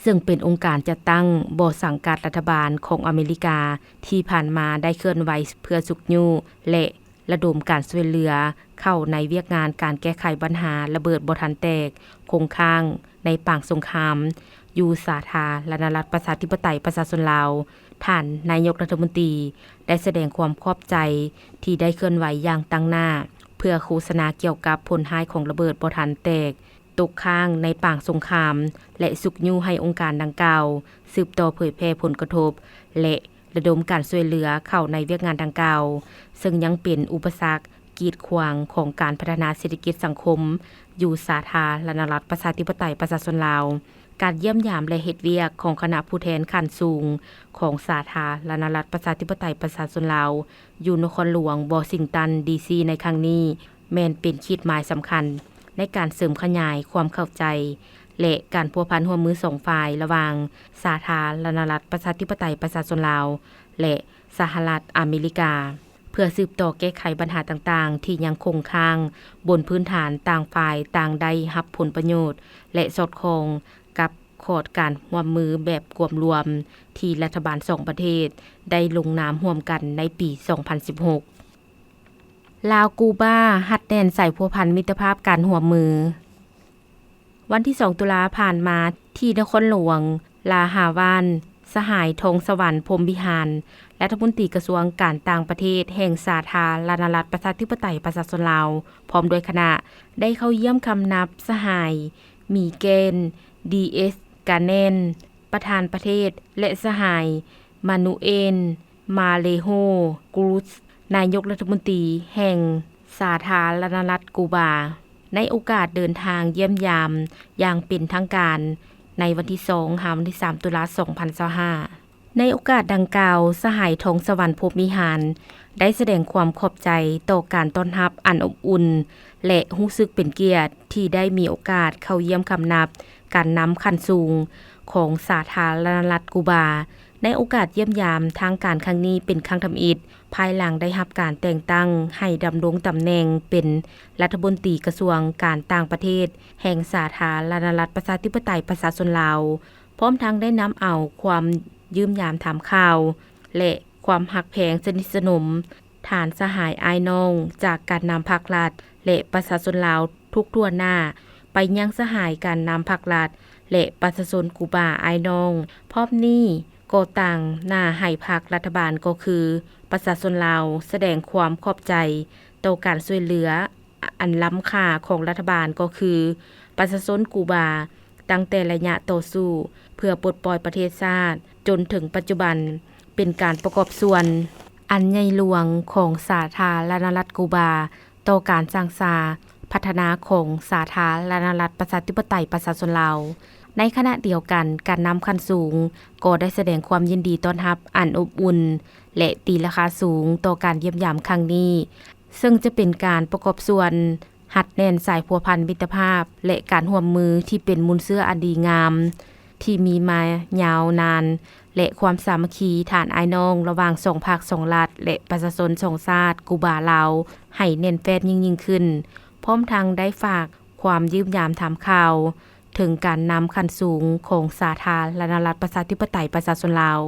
ເຊິ່ງເປັນອົງການຈັດຕັ້ງບໍ່ສັງກັດລັດຖະບານຂອງອາເມລິກາ ທີ່ຜ່ານມາໄດ້ເຄື່ອນໄຫວເພື່ອຊຸກຍູ້ ແລະ ລະດົມການຊ່ວຍເຫຼືອເຂົ້າໃນວຽກງານການແກ້ໄຂບັນຫາລະເບີດບໍ່ທັນແຕກຄົງຄ້າງໃນປາງສົງຄາມ ຢູ່ສາທາລະນະລັດປະຊາທິປະໄຕປະຊາຊົນລາວ. ທ່ານນາຍົກລັດຖະມົນຕີໄດ້ສະແດງຄວາມຂອບໃຈທີ່ໄດ້ເຄື່ອນໄຫວຢ່າງຕັ້ງໜ້າ ເພື່ອໂຄສະນາກ່ຽວກັບຜົນຮ້າຍຂອງລະເບີດບໍ່ທັນແຕກ ຕົກຄ້າງໃນປາງສົງຄາມ ແລະ ຊຸກຍູ້ໃຫ້ອົງການດັ່ງກ່າວສືບຕໍ່ເຜີຍແຜ່ຜົນກະທົບ ແລະ ລະດົມການຊ່ວຍເຫຼືອເຂົ້າໃນວຽກງານດັ່ງກ່າວ, ເຊິ່ງຍັງເປັນອຸປະສັກກີດຂວາງຂອງການພັດທະນາເສດຖະກິດສັງຄົມຢູ່ສາທາລະນະລັດປະຊາທິປະໄຕປະຊາຊົນລາວ. ການຢ້ຽມຢາມ ແລະ ເຮັດວຽກຂອງຄະນະຜູ້ແທນຂັ້ນສູງຂອງສາທາລະນະລັດປະຊາທິປະໄຕປະຊາຊົນລາວ ຢູ່ນະຄອນຫຼວງວໍຊິງຕັນ ດີຊີ ໃນຄັ້ງນີ້ ແມ່ນເປັນຂີດໝາຍສຳຄັນໃນການເສີມຂະຫຍາຍຄວາມເຂົ້າໃຈ ແລະ ການພົວພັນຮ່ວມມືສອງຝ່າຍລະຫວ່າງສາທາລະນະລັດປະຊາທິປະໄຕປະຊາຊົນລາວ ແລະ ສະຫະລັດອາເມລິກາ ເພື່ອສືບຕໍ່ແກ້ໄຂບັນຫາຕ່າງໆທີ່ຍັງຄົງຄ້າງ ບົນພື້ນຖານຕ່າງຝ່າຍຕ່າງໄດ້ຮັບຜົນປະໂຫຍດ ແລະ ສອດຄ່ອງກັບຂອດການຮ່ວມມືແບບກວມລວມ ທີ່ລັດຖະບານສອງປະເທດໄດ້ລົງນາມຮ່ວມກັນໃນປີສອງພັນສິບຫົກ. ລາວ-ກູບາ ຮັດແໜ້ນສາຍພົວພັນມິດຕະພາບການຮ່ວມມື. ວັນທີສອງ ຕຸລາຜ່ານມາ ທີ່ນະຄອນຫຼວງລາຮາວານ, ສະຫາຍ ທອງສະຫວັນ ພົມວິຫານ ລັດຖະມົນຕີກະຊວງການຕ່າງປະເທດແຫ່ງສາທາລະນະລັດປະຊາທິປະໄຕປະຊາຊົນລາວ ພ້ອມດ້ວຍຄະນະ ໄດ້ເຂົ້າຢ້ຽມຄຳນັບສະຫາຍ ມີແກນ ດີເອສ ກາແນນ ປະທານປະເທດ ແລະ ສະຫາຍ ມານູເອນ ມາເລໂຮ ກຣູດ ນາຍົກລັດຖະມົນຕີແຫ່ງສາທາລະນະລັດກູບາ ໃນໂອກາດເດີນທາງຢ້ຽມຢາມຢ່າງເປັນທາງການ ໃນວັນທີສອງ ຫາ ວັນທີສາມ ຕຸລາ ສອງພັນຊາວຫ້າ. ໃນໂອກາດດັ່ງກ່າວ, ສະຫາຍ ທອງສະຫວັນ ພົມວິຫານ ໄດ້ສະແດງຄວາມຂອບໃຈຕໍ່ການຕ້ອນຮັບອັນອົບອຸ່ນ ແລະ ຮູ້ສຶກເປັນກຽດທີ່ໄດ້ມີໂອກາດເຂົ້າຢ້ຽມຄຳນັບການນຳຂັ້ນສູງຂອງສາທາລະນະລັດກູບາ. ໃນໂອກາດຢ້ຽມຢາມທາງການຄັ້ງນີ້ເປັນຄັ້ງທຳອິດ, ພາຍຫຼັງໄດ້ຮັບການແຕ່ງຕັ້ງໃຫ້ດຳລົງຕຳແໜ່ງເປັນລັດຖະມົນຕີກະຊວງການຕ່າງປະເທດແຫ່ງສາທາລະນະລັດປະຊາທິປະໄຕປະຊາຊົນລາວ. ພ້ອມທັງໄດ້ນຳເອົາຄວາມຢ້ຽມຢາມຖາມຂ່າວ ແລະ ຄວາມຮັກແພງສະໜິດສະໜົມ ທ່ານສະຫາຍອ້າຍນ້ອງຈາກການນຳພັກລັດ ແລະ ປະຊາຊົນລາວທຸກທົ່ວໜ້າ ໄປຍັງສະຫາຍການນຳພັກລັດ ແລະ ປະຊາຊົນກູບາອ້າຍນ້ອງ. ພ້ອມນີ້ກໍຕາງໜ້າໃຫ້ພັກລັດຖະບານ ກໍຄືປະຊາຊົນລາວ ສະແດງຄວາມຂອບໃຈຕໍ່ການຊ່ວຍເຫຼືອ ອັນລ້ຳຄ່າຂອງລັດຖະບານ ກໍຄືປະຊາຊົນກູບາ ຕັ້ງແຕ່ໄລຍະຕໍ່ສູ້ເພື່ອປົດປ່ອຍປະເທດຊາດ ຈົນເຖິງປັດຈຸບັນ ເປັນການປະກອບສ່ວນອັນໃຫຍ່ຫຼວງຂອງສາທາລະນະລັດກູບາ ຕໍ່ການສ້າງສາພັດທະນາຂອງສາທາລະນະລັດປະຊາທິປະໄຕປະຊາຊົນລາວ. ໃນຂະນະດຽວກັນ, ການນຳຂັ້ນສູງກໍໄດ້ສະແດງຄວາມຍິນດີຕ້ອນຮັບອັນອົບອຸ່ນ ແລະ ຕີລາຄາສູງຕໍ່ການຢ້ຽມຢາມຄັ້ງນີ້, ເຊິ່ງຈະເປັນການປະກອບສ່ວນຮັດແໜ້ນສາຍພົວພັນມິດຕະພາບ ແລະ ການຮ່ວມມືທີ່ເປັນມູນເຊື້ອອັນດີງາມ ທີ່ມີມາຍາວນານ ແລະ ຄວາມສາມັກຄີທ່ານອ້າຍນ້ອງລະຫວ່າງສອງພັກສອງລັດ ແລະ ປະຊາຊົນສອງຊາດ ກູບາ-ລາວ ໃຫ້ແໜ້ນແຟ້ນຍິ່ງໆຂຶ້ນ, ພ້ອມທັງໄດ້ຝາກຄວາມຢ້ຽມຢາມຖາມຂ່າວ ເຖິງການນຳຂັ້ນສູງຂອງສາທາລະນະລັດປະຊາທິປະໄຕປະຊາຊົນລາວ.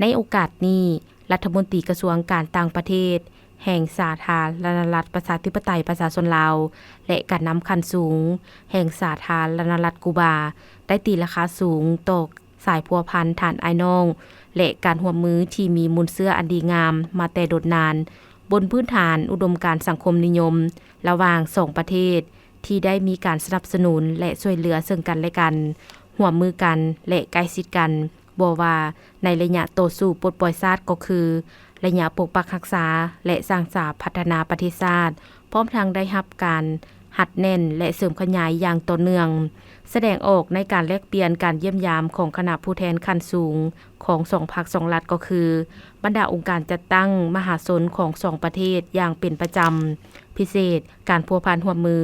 ໃນໂອກາດນີ້, ລັດຖະມົນຕີກະຊວງການຕ່າງປະເທດແຫ່ງສາທາລະນະລັດປະຊາທິປະໄຕປະຊາຊົນລາວ ແລະ ການນຳຂັ້ນສູງແຫ່ງສາທາລະນະລັດກູບາ ໄດ້ຕີລາຄາສູງຕໍ່ສາຍພົວພັນທ່ານອ້າຍນ້ອງ ແລະ ການຮ່ວມມືທີ່ມີມູນເຊື້ອອັນດີງາມມາແຕ່ດົນນານ, ບົນພື້ນຖານອຸດົມການສັງຄົມນິຍົມລະຫວ່າງສອງປະເທດ ທີ່ໄດ້ມີການສະໜັບສະໜູນ ແລະ ຊ່ວຍເຫຼືອເຊິ່ງກັນ ແລະ ກັນ, ຮ່ວມມືກັນ ແລະ ໃກ້ຊິດກັນ, ບໍ່ວ່າໃນໄລຍະຕໍ່ສູ້ປົດປ່ອຍຊາດ ກໍຄືໄລຍະປົກປັກຮັກສາ ແລະ ສ້າງສາພັດທະນາປະເທດຊາດ, ພ້ອມທັງໄດ້ຮັບການຮັດແໜ້ນ ແລະ ເສີມຂະຫຍາຍຢ່າງຕໍ່ເນື່ອງ, ສະແດງອອກໃນການແລກປ່ຽນການຢ້ຽມຢາມຂອງຄະນະຜູ້ແທນຂັ້ນສູງຂອງສອງພັກສອງລັດ ກໍຄື ບັນດາອົງການຈັດຕັ້ງມະຫາຊົນຂອງສອງປະເທດຢ່າງເປັນປະຈຳ, ພິເສດ ການພົວພັນຮ່ວມມື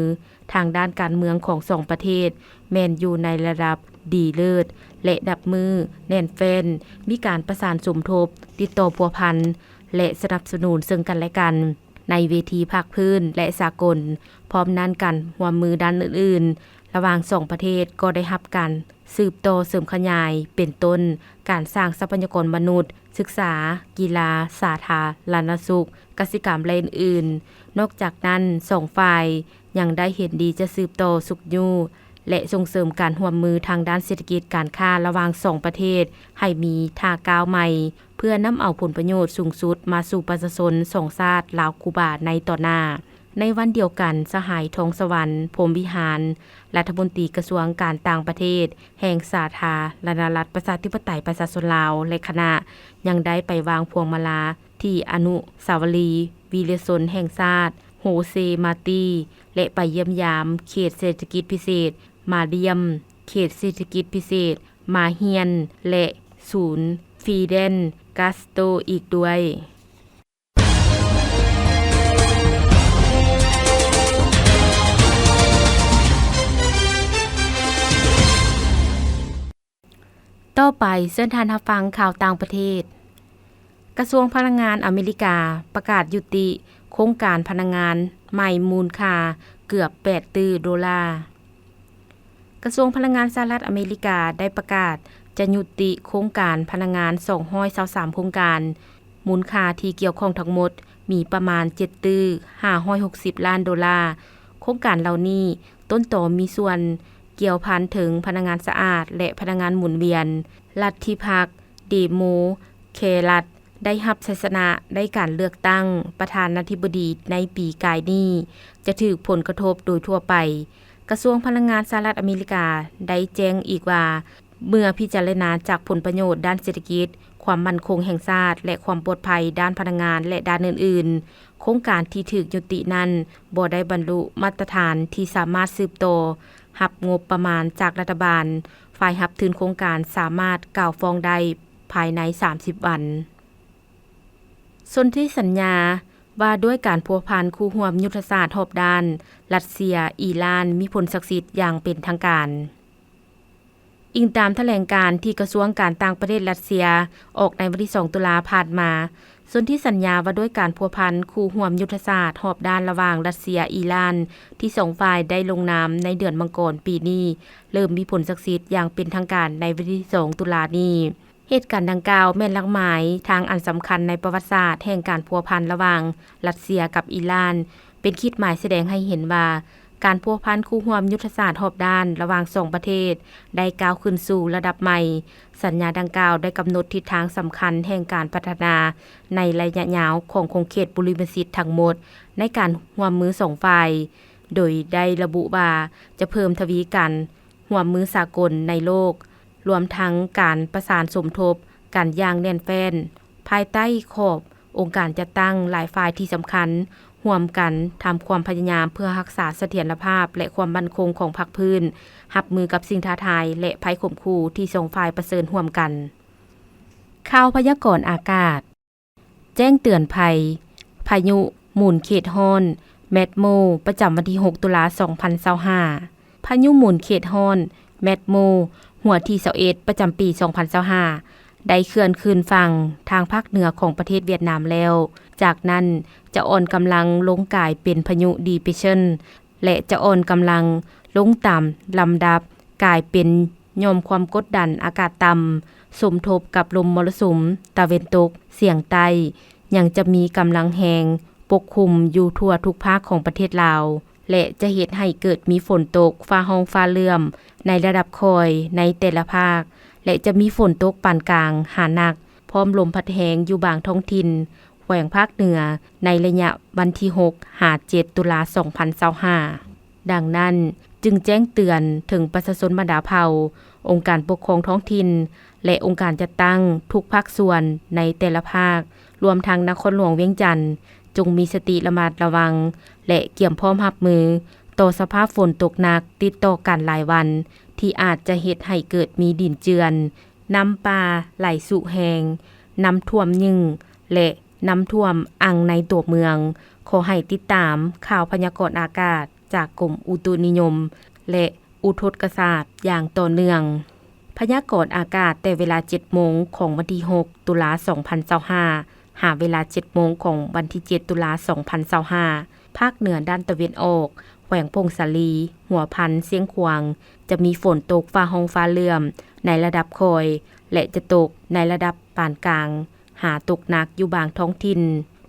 ທາງດ້ານການເມືອງຂອງສອງປະເທດ ແມ່ນຢູ່ໃນລະດັບດີເລີດ ແລະ ນັບມື້ແໜ້ນແຟ້ນ, ມີການປະສານສົມທົບ, ຕິດຕໍ່ພົວພັນ ແລະ ສະໜັບສະໜູນເຊິ່ງກັນ ແລະ ກັນ ໃນເວທີພາກພື້ນ ແລະ ສາກົນ, ພ້ອມນັ້ນການຮ່ວມມືດ້ານອື່ນໆ ລະຫວ່າງສອງປະເທດກໍໄດ້ຮັບການ ສືບຕໍ່ເສີມຂະຫຍາຍ ເປັນຕົ້ນ ການສ້າງຊັບພະຍາກອນມະນຸດ, ສຶກສາ, ກິລາ, ສາທາລະນະສຸກ, ກະສິກຳ ແລະ ອື່ນໆ. ນອກຈາກນັ້ນ, ສອງຝ່າຍຍັງໄດ້ເຫັນດີຈະສືບຕໍ່ຊຸກຍູ້ ແລະ ສົ່ງເສີມການຮ່ວມມືທາງດ້ານເສດຖະກິດການຄ້າລະຫວ່າງສອງປະເທດໃຫ້ມີທ່າກ້າວໃໝ່ ເພື່ອນຳເອົາຜົນປະໂຫຍດສູງສຸດມາສູ່ປະຊາຊົນສອງຊາດລາວ-ກູບາໃນຕໍ່ໜ້າ. ໃນວັນດຽວກັນ, ສະຫາຍ ທອງສະຫວັນ ພົມວິຫານ ລັດຖະມົນຕີກະຊວງການຕ່າງປະເທດແຫ່ງສາທາລະນະລັດປະຊາທິປະໄຕປະຊາຊົນລາວ ແລະ ຄະນະ ຍັງໄດ້ໄປວາງພວງມາລາທີ່ອະນຸສາວະລີວີລະຊົນແຫ່ງຊາດ ໂຮເຊ ມາຕີ ແລະ ໄປຢ້ຽມຢາມເຂດເສດຖະກິດພິເສດມາລຽມ, ເຂດເສດຖະກິດພິເສດມາຮຽນ ແລະ ສູນຟີເດນກາສໂຕອີກດ້ວຍ. ຕໍ່ໄປ, ເຊີນທ່ານຮັບຟັງຂ່າວຕ່າງປະເທດ. ກະຊວງພະລັງງານອາເມລິກາປະກາດຍຸຕິໂຄງການພະລັງງານໃໝ່ມູນຄ່າເກືອບແປດຕື້ໂດລາ. ກະຊວງພະລັງງານສະຫະລັດອາເມລິກາໄດ້ປະກາດຈະຍຸຕິໂຄງການພະລັງງານສອງຮ້ອຍຊາວສາມໂຄງການ, ມູນຄ່າທີ່ກ່ຽວຂ້ອງທັງໝົດມີປະມານເຈັດຕື້ຫ້າຮ້ອຍຫົກສິບລ້ານໂດລາ. ໂຄງການເຫຼົ່ານີ້ຕົ້ນຕໍມີສ່ວນກ່ຽວພັນເຖິງພະລັງງານສະອາດ ແລະ ພະລັງງານໝູນວຽນ. ລັດທິພັກ ເດໂມແຄຣັດ ໄດ້ຮັບໄຊຊະນະໃນການເລືອກຕັ້ງປະທານາທິບໍດີໃນປີກາຍນີ້ ຈະຖືກຜົນກະທົບໂດຍທົ່ວໄປ. ກະຊວງພະລັງງານສະຫະລັດອາເມລິກາໄດ້ແຈ້ງອີກວ່າ ເມື່ອພິຈາລະນາຈາກຜົນປະໂຫຍດດ້ານເສດຖະກິດ, ຄວາມໝັ້ນຄົງແຫ່ງຊາດ ແລະ ຄວາມປອດໄພດ້ານພະລັງງານ ແລະ ດ້ານອື່ນໆ, ໂຄງການທີ່ຖືກຍຸຕິນັ້ນບໍ່ໄດ້ບັນລຸມາດຕະຖານທີ່ສາມາດສືບຕໍ່ຮັບງົບປະມານຈາກລັດຖະບານ, ຝ່າຍຮັບທຶນໂຄງການສາມາດກ່າວຟ້ອງໄດ້ພາຍໃນສາມສິບວັນ. ສົນທິສັນຍາວ່າດ້ວຍການພົວພັນຄູ່ຮ່ວມຍຸດທະສາດຮອບດ້ານ ຣັດເຊຍ-ອີຣານ ມີຜົນສັກສິດຢ່າງເປັນທາງການ. ອີງຕາມຖະແຫຼງການທີ່ກະຊວງການຕ່າງປະເທດຣັດເຊຍອອກໃນວັນທີສອງຕຸລາຜ່ານມາ, ສົນທິສັນຍາວ່າດ້ວຍການພົວພັນຄູ່ຮ່ວມຍຸດທະສາດຮອບດ້ານລະຫວ່າງຣັດເຊຍ-ອີຣານ ທີ່ສອງຝ່າຍໄດ້ລົງນາມໃນເດືອນມັງກອນປີນີ້ ເລີ່ມມີຜົນສັກສິດຢ່າງເປັນທາງການໃນວັນທີສອງຕຸລານີ້. ເຫດການດັ່ງກ່າວແມ່ນຫຼັກໝາຍທາງອັນສຳຄັນໃນປະຫວັດສາດແຫ່ງການພົວພັນລະຫວ່າງຣັດເຊຍກັບອີຣານ, ເປັນຂີດໝາຍສະແດງໃຫ້ເຫັນວ່າ ການພົວພັນຄູ່ຮ່ວມຍຸດທະສາດຮອບດ້ານລະຫວ່າງສອງປະເທດໄດ້ກ້າວຂຶ້ນສູ່ລະດັບໃໝ່. ສັນຍາດັ່ງກ່າວໄດ້ກຳນົດທິດທາງສຳຄັນແຫ່ງການພັດທະນາໃນໄລຍະຍາວຂອງຂົງເຂດບຸລິມະສິດທັງໝົດໃນການຮ່ວມມືສອງຝ່າຍ, ໂດຍໄດ້ລະບຸວ່າຈະເພີ່ມທະວີການຮ່ວມມືສາກົນໃນໂລກ, ລວມທັງການປະສານສົມທົບກັນຢ່າງແໜ້ນແຟ້ນ ພາຍໃຕ້ຂອບອົງການຈັດຕັ້ງຫຼາຍຝ່າຍທີ່ສຳຄັນ ຮ່ວມກັນທຳຄວາມພະຍາຍາມເພື່ອຮັກສາສະຖຽນລະພາບ ແລະ ຄວາມໝັ້ນຄົງຂອງພາກພື້ນ, ຮັບມືກັບສິ່ງທ້າທາຍ ແລະ ໄພຂົ່ມຂູ່ທີ່ສອງຝ່າຍປະເຊີນຮ່ວມກັນ. ຂ່າວພະຍາກອນອາກາດ. ແຈ້ງເຕືອນໄພ ພາຍຸໝູນເຂດຮ້ອນ ແມັດໂມ ປະຈຳວັນທີຫົກຕຸລາສອງພັນຊາວຫ້າ. ພາຍຸໝູນເຂດຮ້ອນ ແມັດໂມ ຫົວທີຊາວເອັດ ປະຈຳປີສອງພັນຊາວຫ້າ ໄດ້ເຄື່ອນຂຶ້ນຝັ່ງທາງພາກເໜືອຂອງປະເທດຫວຽດນາມແລ້ວ. ຈາກນັ້ນຈະອ່ອນກຳລັງລົງກາຍເປັນພາຍຸດີເປຣສຊັນ ແລະ ຈະອ່ອນກຳລັງລົງຕາມລຳດັບ ກາຍເປັນຫຍ່ອມຄວາມກົດດັນອາກາດຕ່ຳ ສົມທົບກັບລົມມໍລະສຸມຕາເວັນຕົກສຽງໃຕ້ ຍັງຈະມີກຳລັງແຮງປົກຄຸມຢູ່ທົ່ວທຸກພາກຂອງປະເທດລາວ ແລະ ຈະເຮັດໃຫ້ເກີດມີຝົນຕົກຟ້າຮ້ອງຟ້າເຫຼື້ອມໃນລະດັບຄ່ອຍໃນແຕ່ລະພາກ ແລະ ຈະມີຝົນຕົກປານກາງຫາໜັກ ພ້ອມລົມພັດແຮງຢູ່ບາງທ້ອງຖິ່ນ ແຂວງພາກເໜືອໃນໄລຍະວັນທີຫົກຫາເຈັດຕຸລາສອງພັນຊາວຫ້າ. ດັ່ງນັ້ນ, ຈຶ່ງແຈ້ງເຕືອນເຖິງປະຊາຊົນບັນດາເຜົ່າ, ອົງການປົກຄອງທ້ອງຖິ່ນ ແລະ ອົງການຈັດຕັ້ງທຸກພາກສ່ວນໃນແຕ່ລະພາກ, ລວມທັງນະຄອນຫຼວງວຽງຈັນ, ຈົ່ງມີສະຕິລະມັດລະວັງ ແລະ ກຽມພ້ອມຮັບມືຕໍ່ສະພາບຝົນຕົກໜັກຕິດຕໍ່ກັນຫຼາຍວັນ ທີ່ອາດຈະເຮັດໃຫ້ເກີດມີດິນເຈື່ອນ, ນ້ຳປ່າໄຫຼຊຸແຮງ, ນ້ຳຖ້ວມຍຶ່ງ ແລະ ນ້ຳຖ້ວມອັ່ງໃນຕົວເມືອງ. ຂໍໃຫ້ຕິດຕາມຂ່າວພະຍາກອນອາກາດຈາກກົມອຸຕຸນິຍົມ ແລະ ອຸທົກກະສາດຢ່າງຕໍ່ເນື່ອງ. ພະຍາກອນອາກາດແຕ່ເວລາເຈັດໂມງຂອງວັນທີຫົກຕຸລາສອງພັນຊາວຫ້າ ຫາເວລາເຈັດໂມງຂອງວັນທີເຈັດຕຸລາສອງພັນຊາວຫ້າ, ພາກເໜືອດ້ານຕາເວັນອອກ, ແຂວງຜົ້ງສາລີ, ຫົວພັນ, ຊຽງຂວາງ ຈະມີຝົນຕົກຟ້າຮ້ອງຟ້າເຫຼື້ອມໃນລະດັບຄ່ອຍ ແລະ ຈະຕົກໃນລະດັບປານກາງ ຫາຕົກໜັກຢູ່ບາງທ້ອງຖິ່ນ,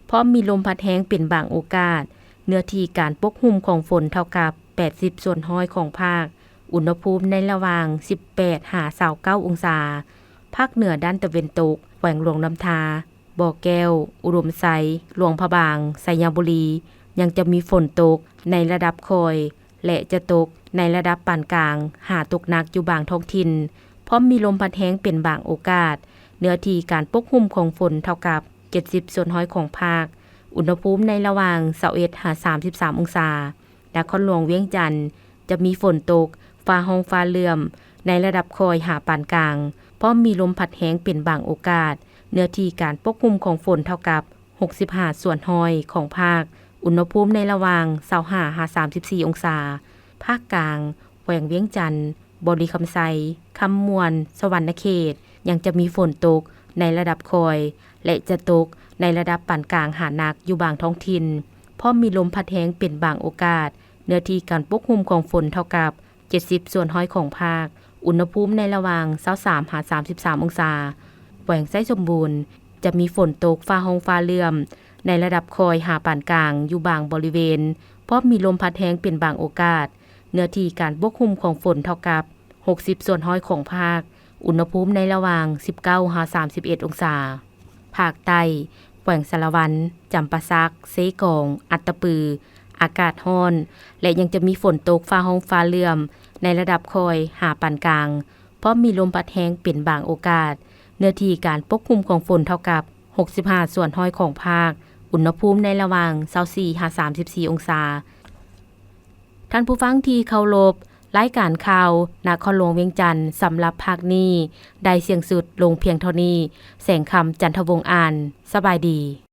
ພ້ອມມີລົມພັດແຮງເປັນບາງໂອກາດ. ເນື້ອທີ່ການປົກຫຸ້ມຂອງຝົນເທົ່າກັບແປດສິບສ່ວນຮ້ອຍຂອງພາກ, ອຸນຫະພູມໃນລະຫວ່າງສິບແປດຫາຊາວເກົ້າອົງສາ. ພາກເໜືອດ້ານຕາເວັນຕົກ, ແຂວງຫຼວງນ້ຳທາ, ບໍ່ແກ້ວ, ອຸດົມໄຊ, ຫຼວງພະບາງ, ໄຊຍະບູລີ ຍັງຈະມີຝົນຕົກໃນລະດັບຄ່ອຍ ແລະ ຈະຕົກໃນລະດັບປານກາງ ຫາຕົກໜັກຢູ່ບາງທ້ອງຖິ່ນ, ພ້ອມມີລົມພັດແຮງເປັນບາງໂອກາດ. ເນື້ອທີ່ການປົກຫຸ້ມຂອງຝົນເທົ່າກັບເຈັດສິບສ່ວນຮ້ອຍຂອງພາກ, ອຸນຫະພູມໃນລະຫວ່າງຊາວເອັດຫາສາມສິບສາມອົງສາ. ນະຄອນຫຼວງວຽງຈັນ ຈະມີຝົນຕົກ, ຟ້າຮ້ອງຟ້າເຫຼື້ອມ ໃນລະດັບຄ່ອຍຫາປານກາງ, ພ້ອມມີລົມພັດແຮງເປັນບາງໂອກາດ. ເນື້ອທີ່ການປົກຫຸ້ມຂອງຝົນເທົ່າກັບຫົກສິບຫ້າສ່ວນຮ້ອຍຂອງພາກ, ອຸນຫະພູມໃນລະຫວ່າງຊາວຫ້າຫາສາມສິບສີ່ອົງສາ. ພາກກາງ, ແຂວງວຽງຈັນ, ບໍລິຄຳໄຊ, ຄຳມ່ວນ, ສະຫວັນນະເຂດ ຍັງຈະມີຝົນຕົກໃນລະດັບຄ່ອຍ ແລະ ຈະຕົກໃນລະດັບປານກາງຫາໜັກຢູ່ບາງທ້ອງຖິ່ນ, ພ້ອມມີລົມພັດແຮງເປັນບາງໂອກາດ. ເນື້ອທີ່ການປົກຫຸ້ມຂອງຝົນເທົ່າກັບເຈັດສິບສ່ວນຮ້ອຍຂອງພາກ, ອຸນຫະພູມໃນລະຫວ່າງຊາວສາມຫາສາມສິບສາມອົງສາ. ແຂວງໄຊສົມບູນ ຈະມີຝົນຕົກ, ຟ້າຮ້ອງຟ້າເຫຼື້ອມ ໃນລະດັບຄ່ອຍຫາປານກາງຢູ່ບາງບໍລິເວນ, ພ້ອມມີລົມພັດແຮງເປັນບາງໂອກາດ. ເນື້ອທີ່ການປົກຫຸ້ມຂອງຝົນເທົ່າກັບຫົກສິບສ່ວນຮ້ອຍຂອງພາກ, ອຸນຫະພູມໃນລະຫວ່າງສິບເກົ້າຫາສາມສິບເອັດອົງສາ. ພາກໃຕ້, ແຂວງສາລະວັນ, ຈຳປາສັກ, ເຊກອງ, ອັດຕະປື ອາກາດຮ້ອນ ແລະ ຍັງຈະມີຝົນຕົກ, ຟ້າຮ້ອງຟ້າເຫຼື້ອມ ໃນລະດັບຄ່ອຍຫາປານກາງ, ພ້ອມມີລົມພັດແຮງເປັນບາງໂອກາດ. ເນື້ອທີ່ການປົກຄຸມຂອງຝົນເທົ່າກັບຫົກສິບຫ້າສ່ວນຮ້ອຍຂອງພາກ. ອຸນຫະພູມໃນລະຫວ່າງຊາວສີ່ຫາສາມສິບສີ່ອົງສາ. ທ່ານຜູ້ຟັງທີ່ເຄົາລົບ, ລາຍການຂ່າວນະຄອນຫຼວງວຽງຈັນສຳລັບພາກນີ້ ໄດ້ສິ້ນສຸດລົງພຽງເທົ່ານີ້. ແສງຄຳ ຈັນທະວົງ ອ່ານ. ສະບາຍດີ.